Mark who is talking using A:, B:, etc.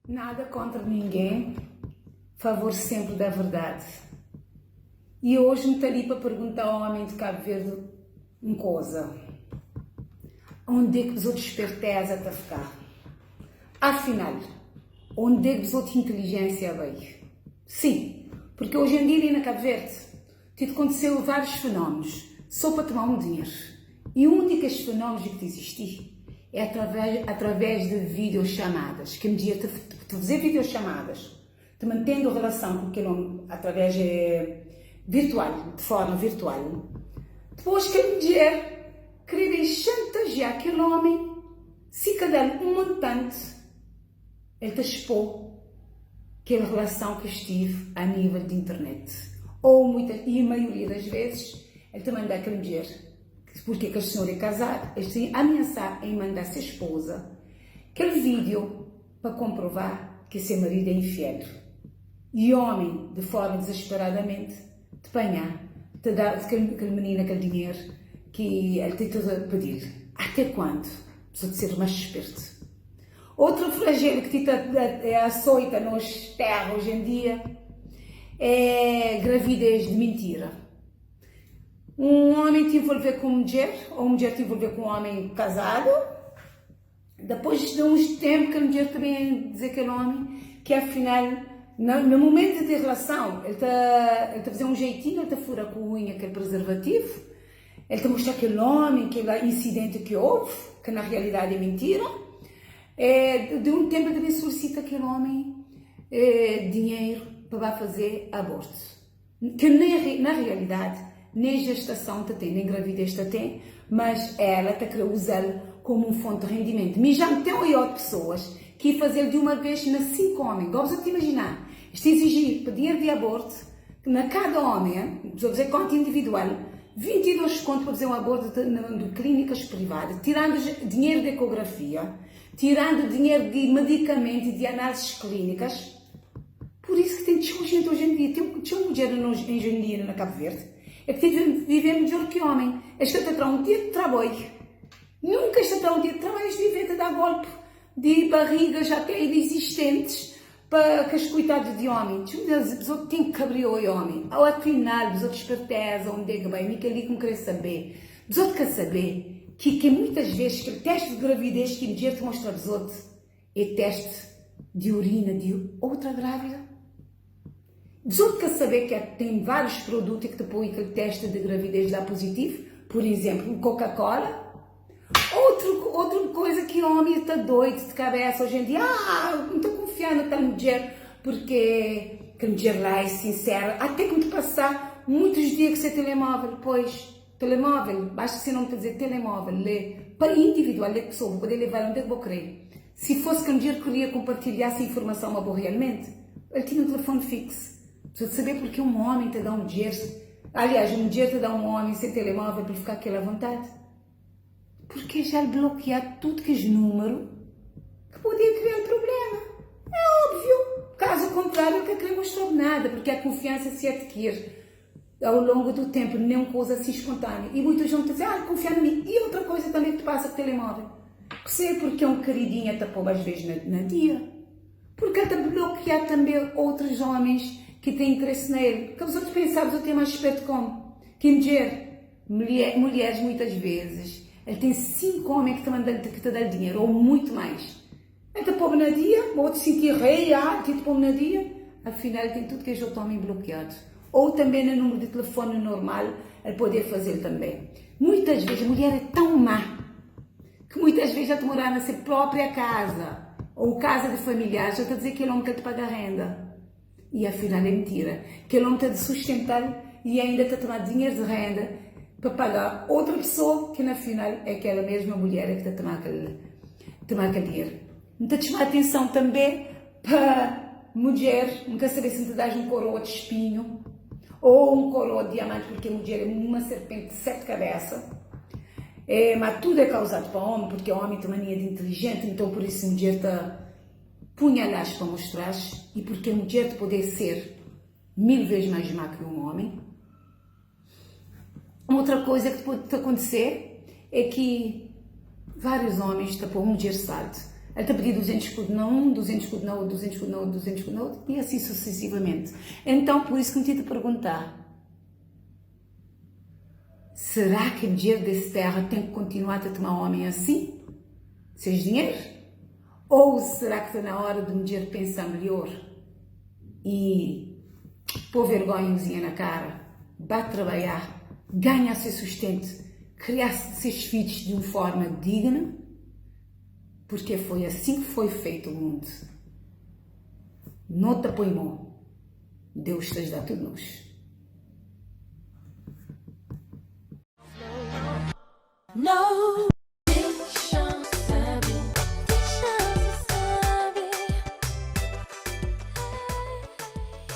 A: Nada kontra ninguém, favor sempre da verdade. E hoje N ta li pa pergunta homem de Cabo Verde um koza, Onde que bzot esperteza ta fka? Afinal, onde que bzot inteligência bai? Sim, porque hoje em dia li na Cabo Verde ti ta konteseu vários fenómenos só pa toma um dinheiro. E um di kes fenómenos ki ta existi é através através de videochamadas. Kel dia ta ta faze videochamadas, ta mantendo relason ku kel omi através virtual, de forma virtual. Dipôs kel mudjer kre ben xantajiá kel omi si ka da-l un montanti. El ta expô kel relason ki es tive a nível di internet. Ou muita, e maioria das vezes, el ta mandá kel mudjer, porque kel senhor é kazadu, el ta amiasá em mandá se esposa kel vídeo pa komprová ke se maridu é infiel. E omi, de forma desesperadamente, te panhá, ta dá kel kel menina kel dinheru ki el ti ta pedi-l. Até kuandu? Precisa de ser mais esperto. Outro flagelo que ti ta açoita nos terra hoje em dia é gravidez de mentira. Um homem te envolver com mulher, ou mulher te envolver com um homem casado, depois de uns tempo que a mulher também dizer aquele homem que afinal, no, no momento de relação, ele tá, ele tá fazer um jeitinho, ele tá fura com unha aquele preservativo, El ta mostra kel ómi kel insidenti ki houve, ki na realidadi é mintira. É, di un ténpu el ta ben solisita kel ómi dinheru pa ba faze abortu. Ki na realidadi nen jestason ta ten, nen gravidez ta ten, mas ela ta kre uza-l komu un fonti di rendimentu. Mi ja N ten oiódu pesoas ki faze-l di uma vez na 5 ómi. Gosi bu ta imajina, es ta iziji pa dinheru di abortu, Na kada omi, bu faze konta individual, 22 kontu pa faze un abortu na klinikas privadu, tirandu dinheru di ekografia, tirandu dinheru di medikamentu i di analizis klinikas. Pur isu ki ten txeu jenti oji en dia, ten txeu mudjer oji en dia na Kabu Verdi, é ki ta vive midjor ki omi. Es ka ta tra un dia di traboi, nunka es ta tra un dia di traboi, es vive ta da golpi di bariga ja até inexistentis Pa kes koitadu di omi, txeu di es bzot ten ki abri oi omi, au afinal bzot sperteza onde ki bai, mi kel-li ki N kre sabê, bzot ka sabê ki ki muitas ves kel testi di gravidez ki mudjer ta mostra bzot é testi di urina di outra grávida? Bzot ka sabê ki ten várius produtu ki ta poi kel testi di gravidez la puzitivu, pur izemplu, Coca-Cola? Outro, outro coisa que homem tá doido de cabeça hoje em dia, ah, não tô confiando na tal mulher, porque que mulher lá é sincera, até que me passar muitos dias com seu telemóvel, pois, telemóvel, basta se não te dizer telemóvel, lê, para individual, lê pessoa, vou poder levar onde é que vou querer. Se fosse que um dia queria compartilhar essa informação, mas vou realmente, ele tinha um telefone fixo. Precisa de saber porque um homem te dá um dinheiro, aliás, um mulher te dá um homem sem telemóvel para ele ficar aquele à vontade. Porque já el blokiá tudo kes númeru ki podia kriá-l prubléma. É óbviu! Kazu kontráriu, el ka krê mostra-b nada, porque a kunfiansa se adkir ao longu du ténpu, nen un koza asin spontániu. I muitus jovens ta dize, ah, el kunfia na mi. I outra koza tanbê ki tu pasa ku telemóvel. Percebe porque un keridinha ta poba as ves na, na dia? Porque el ta blokiá tanbê otrus ómis ki ten interesi na el. Ka bzotu pensa, bzotu é más spertu kómu ki mudjer. Mulher, mulheres muitas vezes, el tem 5 homem que ta mandal, que ta dal dinheiro, ou muito mais. El ta pob na dia, bo ta sinti rei, ah, ti ta pob na dia, afinal tem tudo kes outro homem bloqueado. Ou também na número de telefone normal, el poder fazel também. Muitas vezes, mulher é tão má, que muitas vezes el ta morar na se própria casa, ou casa de familiares, el ta dizer que el homem que el ta paga renda. E afinal é mentira. Kel omi ta di sustental e ainda ta toma dinheru di renda pa paga outra pessoa ki na final é kela mesma mulher é ki ta toma kel toma kel dinheru. N ta txoma atenson tanbe pa mudjer, N ka sabe si N ta das un koroa di spinhu ou un koroa di diamanti porque mudjer é uma serpenti di 7 kabesa. É, ma tudu é kauzadu pa omi porque omi ta mania di inteligenti, nton pur isu mudjer ta Punhalas pa mostras e porque mudjer te poder ser mil vez mais má que um homem. Outra coisa que pode te acontecer é que vários homens te pôr mudjer salto. El ta pidi 200 escudo na un, 200 escudo na outro, 200 escudo na outro, 200 escudo na outro, e assim sucessivamente. Então, por isso que N ti ta perguntá, será ki mudjer des terra ten ki kontinuá ta tuma omi assim, ses dinheru? Ou será ki ta na ora di mudjer pensa melhor e pô vergonhazinha na kara, ba trabaiá, ganhá se sustento, kriá ses fidjus di un forma digna? Purke foi asin ki foi feitu mundu. No ta poi mo, Deus ta djuda tudu nos.
B: No.